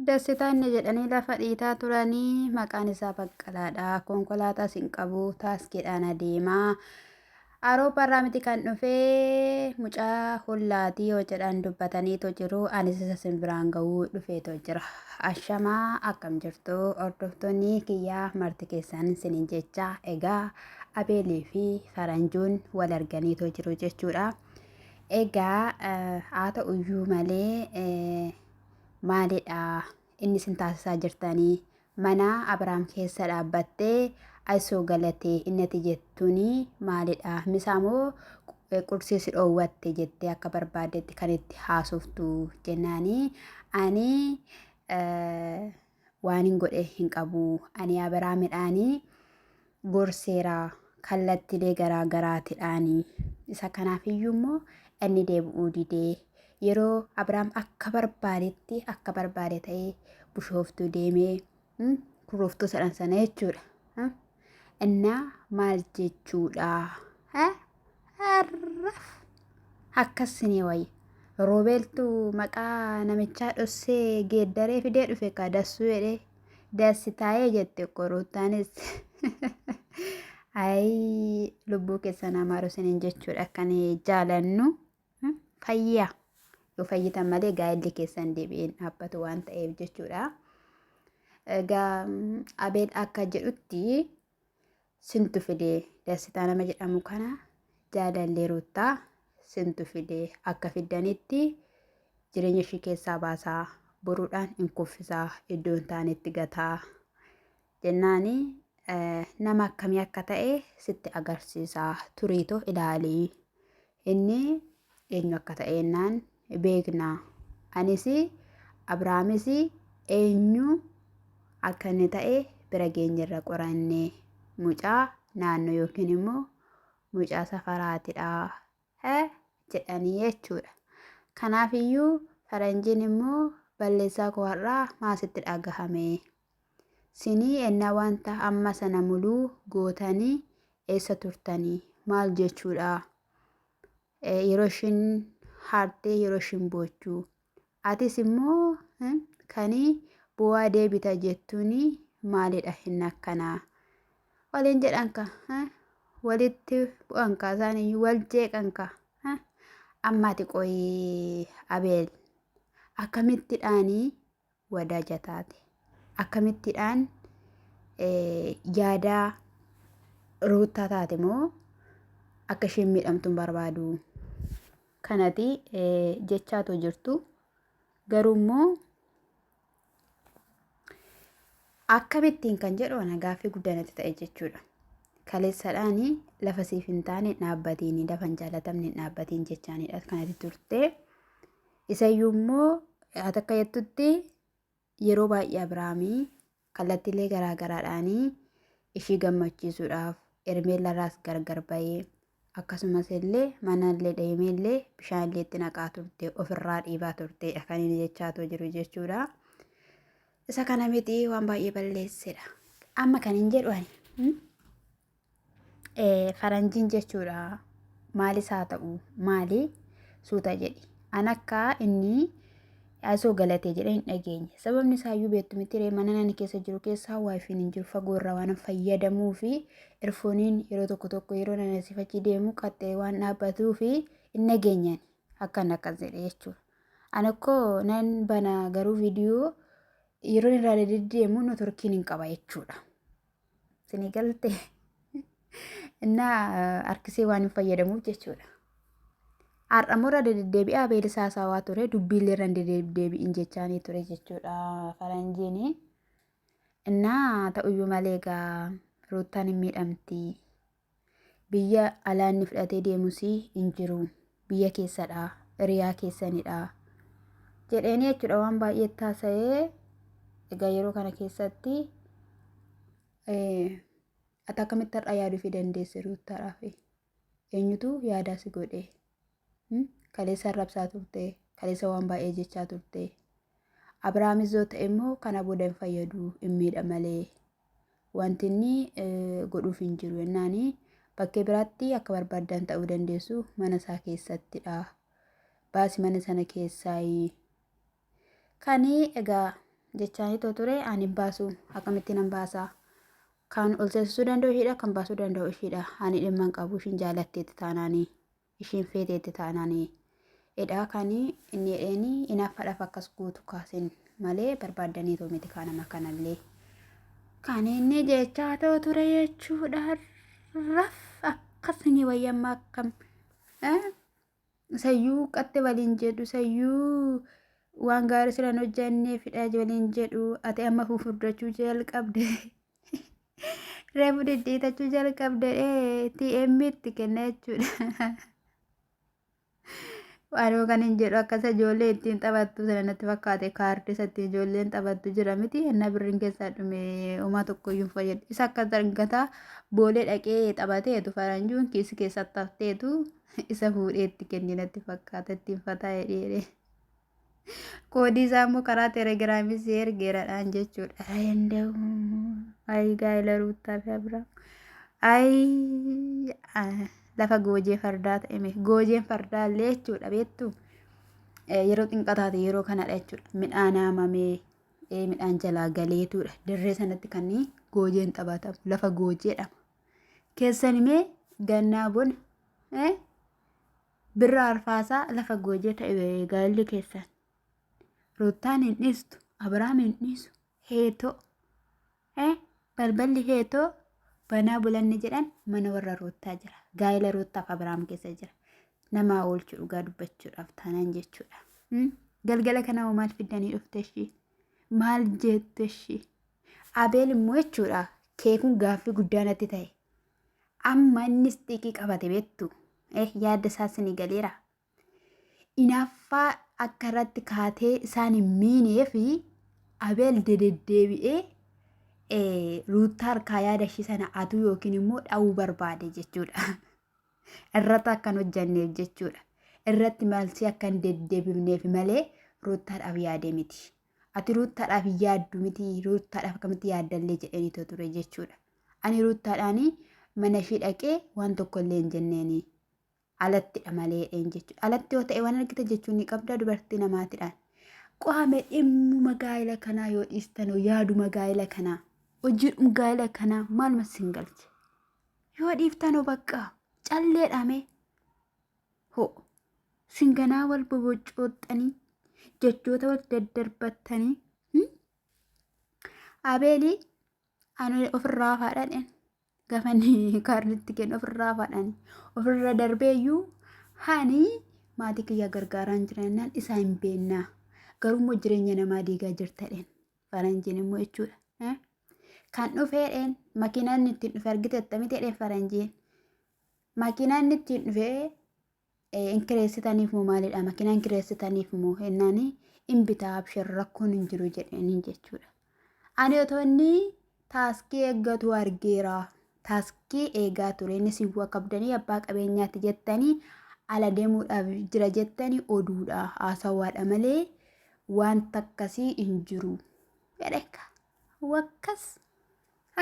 Dassitaa inni jedhanii lafa dhiitaa turanii maqaan isaa Baqqalaadha. Konkolaataas hin qabu taaskiidhaan adeemaa. Awurooppaarraa miti kan dhufee mucaa hollaatii yoo jedhan dubbataniitu jiru. Anis isa simbiraan ga'uu dhufeetoo jira. Ashamaa akkam jirtu hordoftoonni kiyyaa marti keessan sinin jecha egaa Abeelii fi Faranjuun wal arganiitoo jiru jechuudha. Egaa haa ta'uyyuu malee maalidha inni isin taasisaa jirtanii mana Abrahaam keessa dhaabbattee asoo galatee inni ati jettuuni maalidha misaa moo qursii si dhoowwatte jettee akka barbaaddetti kan itti haasoftu jennaanii ani waan hin godhe hin qabu ani Abrahaamidhaanii gorseera kallattilee garaa garaatidhaani. Isa kanaaf iyyuu immoo inni deebi'uu didee yeroo Abrahaam akka barbaadetti akka barbaade ta'ee bushooftuu deemee kurrooftuu sadhan sana jechuudha. Innaa maal jechuudha? Arraf akkas sinii wayya. Roobeeltu maqaa namichaa dhossee geeddaree fidee dhufe ka dassuu jedhee. Dassitaayee jette ko Ruuttaanis. Ayii lubbuu keessan amaaru isiniin jechuudha kan jaalannu fayyaa yoo fayyitan malee gaa'elli keessan deebi'een dhaabbatu waan ta'eef jechuudha. Egaa Abeel akka jedhutti sintu fide Dassitaa nama jedhamu kana jaalallee Ruuttaa sintu fide akka fiddanitti jireenya ishii keessaa baasaa boruudhaan hin kuffisaa iddoo hin taanetti gataa jennaani nama akkamii akka ta'e sitti agarsiisaa turiitoo ilaalii inni eenyu akka ta'e jennaan beekna anis Abrahaamis eenyu akka inni ta'e bira geenyerra qoranne mucaa naannoo yookiin immoo mucaa safaraatidha jedhanii jechuudha. Kanaaf iyyuu faranjiin immoo balleessaa koo har'aa maa sitti dhagahame? Sinii ennaa wanta amma sana muluu gootanii eessa turtanii? Maal jechuudha? Yeroo ishiin haartee yeroo ishiin boochuu. Atis immoo kani bu'aa deebita jettuuni maalidha hin akkanaa? Waliin jedhan ka walitti bu'an ka isaan iyyuu wal jeeqan ka amma ati qoyi Abeel akkamittidhaanii wadaaja taate akkamittidhaan yaadaa ruuttaa taate moo akka isheen miidhamtu hin barbaadu kanati jechaatu jirtu garuu immoo akkamittiin kan jedhu ana gaaffii guddaa natti ta'e jechuudha. Kaleessadhaan lafa siif hin taane dhaabbatiin lafa hin jaalatamne hin dhaabbatiin jechaanidha kanatti turte. Isayyuu immoo ati akka jettutti yeroo baay'ee Abiraamii kallattiilee garaa garaadhaanii ishii gammachiisuudhaaf Ermeellarraas gargar ba'ee akkasumas illee manallee deemee illee bishaan illee itti naqaa turte ofirraa dhiibaa turte kan inni jechaatoo jiru jechuudha. Isa kana miti waan baay'ee balleessedha. Amma kan hin jedhu ani faranjiin jechuudha maalis haa ta'u maali suuta jedhi an akka inni asoo galatee jedhee hin dhageenye sababni isaayyuu beektu miti ree mana nani keessa jiru keessaa waayifiin hin jiru fagoo irraa waan fayyadamuu fi erfooniin yeroo tokko tokko yeroo nani asii fachi deemu qaxxee waan dhaabbatuu fi hin dhageenyani akkan akkas jedhe jechuudha. An akkoo nan bana garuu viidiyoo yeroo irraa deddeemu notorkiin hin qaba jechuudha. Isinii galte innaa harkisee waan hin fayyadamuuf jechuudha. Har'a immoo irra deddeebi'aa beelisa haasawaa ture dubbiillee irra hin deddeebi'in jechaanii ture jechuudha faranjiin. Innaa ta'uyyuu malee egaa ruuttaan hin miidhamti. Biyya alaa inni fudhatee deemus hin jiru. Biyya keessadha. Hiriyaa keessanidha. Jedheeni jechuudha waan baay'ee taasa'ee egaa yeroo kana keessatti ati akkamitti har'a yaaduu fi dandeesse ruuttaadhaaf eenyutu yaadaa si godhe kaleessa arrabsaa turte kaleessa waan baay'ee jechaa turte Abrahaamis yoo ta'e immoo kana booda hin fayyadu hin miidha malee wanti inni godhuuf hin jiru jennaani bakkee biraatti akka barbaaddan ta'uu dandeessu mana isaa keessattidha. Baasi mana sana keessaayi. Kani egaa Jechaanitoo ture ani hin baasu akkamitti nan baasaa kan ol seensisuu danda'u ishiidha kan baasuu danda'u ishiidha ani dhimma hin qabu ishiin jaalatteetti taanaanii ishiin feeteetti taanaanii edhaa kan inni jedheeni inaaffaadhaaf akkas gootu kaasin malee barbaaddaniitoo miti kaa nama kanallee kan inni jechaa ta'u ture jechuudha raf akkasini wayyamma akkam Sayyuu qatte waliin jedhu sayyuu waan gaarii siran hojjannee fidhaa waliin jedhu ati amma fufurdachuu jalqabde reefu diddiitachuu jalqabde TM itti kenna jechuudha. Waanuma kan hin jedhu akkasa ijoollee ittiin taphattu sana natti fakkaate kaardii isa ittiin ijoolleen taphattu jira miti enna birriin keessaa dhume homaa tokko iyyuu hin fayyadu. Isa akka dargataa boolee dhaqee taphateetu faranjuun kiisi keessatti hafteetu isa fuudhee itti kenne natti fakkaata ittiin fataa jedhee. Koodii isaa immoo karaa telegiraamii si ergeeradhaan jechuudha. Ay danda'u. Ay gaa'ela Ruuttaa fi Abiraam. Ay lafa goojee fardaa ta'e mee goojeen fardaa illee jechuudha beektu. Yeroo xinqataate yeroo kanadha jechuudha. Midhaan haamamee midhaan jalaa galeetuudha. Dirree sanatti kan goojeen taphatamu lafa goojeedha. Keessan mee gannaa bona birra arfaasaa lafa goojee ta'e gaa'elli keessan. Ruuttaan hin dhiistu, Abiraam hin dhiisu, heetoo. Balballi heetoo banaa bulanni jedhan mana warra Ruuttaa jira. Gaa'ela Ruuttaaf Abiraam keessa jira. Namaa oolchu dhugaa dubbachuudhaaf taanaan jechuudha. Galgala kana hoo maal fiddanii dhufte ishii? Maal jettu ishii? Abeel immoo jechuudha keekuun gaaffii guddaa natti ta'e. Amma innis xiiqii qabate beektu. Yaadda isaa isinii galeera. Inaaffaa akka irratti kaatee isaan hin miinee fi Abeel dededdeebi'ee Ruuttaa harkaa yaada ishii sana atuu yookiin immoo dha'uu barbaade jechuudha. Irratti akka hin hojjanneef jechuudha. Irratti maalsii akka hin deddeebifneef malee Ruuttaadhaaf yaade miti. Ati Ruuttaadhaaf hin yaaddu miti Ruuttaadhaaf akkamitti yaaddallee jedheenitoo ture jechuudha. Ani Ruuttaadhaanii mana ishii dhaqee waan tokko illee hin jenneeni. Alattidha malee jedheen jechuudha. Alatti yoo ta'e waan argite jechuun ni qabda dubartii namaatidhaan. Qo'ame dhimmuma gaa'ela kanaa yoo dhiistan yaaduma gaa'ela kanaa hojiidhuma gaa'ela kanaa maaluma sin galche. Yoo dhiiftanoo bakka calleedhaame ho sin ganaa wal boboccooxxanii jechoota wal daddarbattanii Abeeli ani ofirraa hafaadhaan gafanii kaarditti kennu ofirraa hafaadhaan ofirra darbeeyyuu hani maatii kiyya gargaaraan jirannaan isaa hin beennaa garuu immoo jireenya namaa diigaa jirtadheen faranjiin immoo jechuudha. Kan dhufeedheen makiinaan inni ittiin dhufe argite attamiti jedheen faranjiin. Makiinaan inni ittiin dhufe hin kireessitaniif moo maalidha makiinaan kireessitaniif moo jennaani hin bitaa abshir rakkoon hin jiru jedheenii jechuudha. Ani otoo inni taaskii eeggatu argeera. Taaskii eegaa ture inni si bu'a qabdanii abbaa qabeenyaatti jettanii ala deemuudhaaf jira jettanii oduudha haasawaadha malee wanta akkasii hin jiru. Jedheka wakkas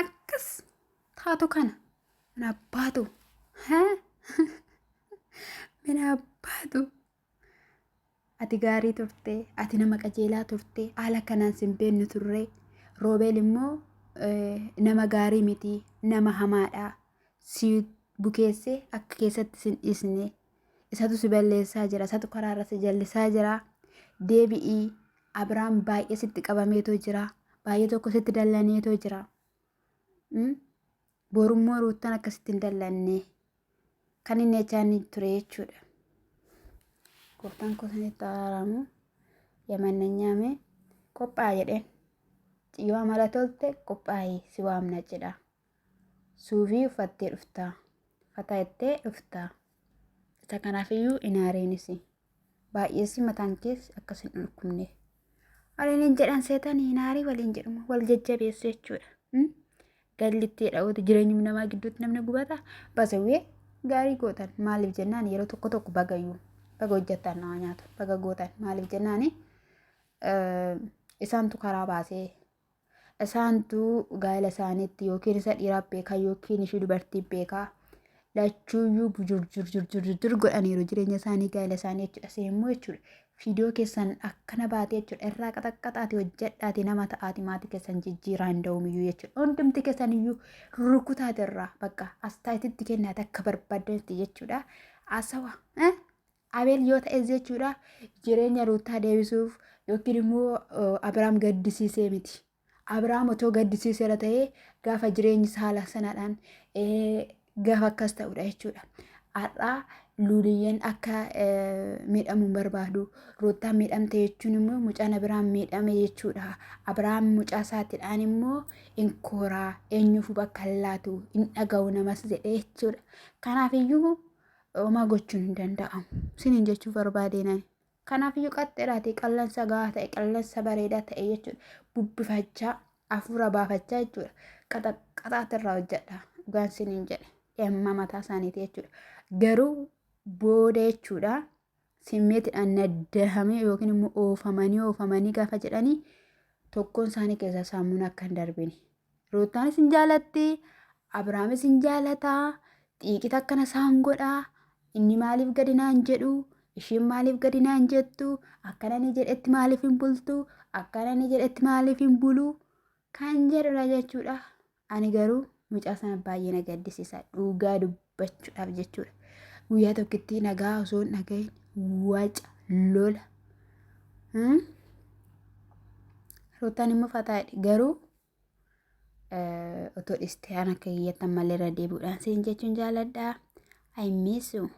akkas taatu kana mana abbaatu mana abbaatu ati gaarii turte ati nama qajeelaa turte haala kanaan sin beennu turre roobeel immoo nama gaarii miti nama hamaadha si bukeesse akka keessatti sin dhiisne isatu si balleessaa jira isatu karaarra si jallisaa jira deebi'ii Abiraam baay'ee sitti qabameetoo jira. Baay'ee tokko sitti dallaneetoo jira. Borummoo Ruuttaan akkasitti hin dallanne. Kan inni jechaa inni ture jechuudha. Gooftaan koo sanitti araaramu. Yamannanyaame qophaa'a jedheen. Yoo amala tolte qophaa'i si waamna jedha. Suufii uffattee dhufta. Fataa jettee dhufta. Isa kanaafiyyuu hin aariinis. Baay'eessi mataan kees akkas hin dhukkubne. Waliin hin jedhan seetanii hin aarii waliin jedhuma wal jajjabeessu jechuudha. Gallitti dha'uuti jireenyuma namaa gidduutti namni gubata basawwee gaarii gootan maaliif jennaan yeroo tokko tokko bagayyuu baga hojjettan nama nyaatu baga gootan maaliif jennaan isaantu karaa baasee Isaantu gaa'ela isaaniitti yookiin isa dhiiraa beekaa yookiin ishii dubartii beekaa lachuuyyuu jurjurjurjurjur godhaniiru jireenya isaanii gaa'ela isaanii jechuudha. Isin immoo jechuudha Viidiyoo keessan akkana baatee jechuudha. Irraa qaxaqqaxaati hojjedhaati nama ta'aati maatii keessan jijjiiraa hin da'umiyyuu jechuudha. Hundumti keessan iyyuu rukutaati irraa bakka astaayititti kennaati akka barbaaddanitti jechuudha. Asawa. Abeel yoo ta'es jechuudha jireenya Ruuttaa deebisuuf yookiin immoo Abiraam gaddisiisee miti. Abiraam otoo gaddisiiseera ta'ee gaafa jireenyi saala sanaadhaan gaafa akkas ta'udha jechuudha. Har'aa luuliyyeen akka miidhamu hin barbaadu. Ruuttaan miidhamte jechuun immoo mucaan Abiraam miidhame jechuudha. Abiraam mucaa isaatiidhaan immoo hin kooraa eenyuuf bakka hin laatu hin dhaga'u namas jedhee jechuudha. Kanaaf iyyuu homaa gochuun hin danda'amu. Siniin jechuu barbaadeenani. Kanaafiyyuu qaxxeedhaatii qallansa gahaa ta'e qallansa bareedaa ta'e jechuudha. Bubbifachaa hafuura baafachaa jechuudha. Qaxaqqaxaati irraa hojjedha. Dhugaan siniin jedhe. Dhimma mataa isaaniiti jechuudha. Garuu booda jechuudha. Simmeetidhaan naddahamee yookiin immoo oofamanii oofamanii gaafa jedhanii tokkoon isaanii keessaa sammuun akka hin darbine. Ruuttaanis hin jaalatti, Abiraamis hin jaalata, xiiqita akkana isaan godha, inni maaliif gadi naan jedhu, ishiin maaliif gadi naan jettu, akkana inni jedhetti maaliif hin bultu, akkana inni jedhetti maaliif hin bulu kan jedhudha jechuudha. Ani garuu mucaa sana baay'ee na gaddisiisa dhugaa dubbachuudhaaf jechuudha. Guyyaa tokkitti nagaa osoo hin dhagahin waca lola. Ruuttaan immoo fataadha garuu otoo dhistee an akka kiyyatti ammallee irra deebi'uudhaan siin jechuun jaaladha. I miss you.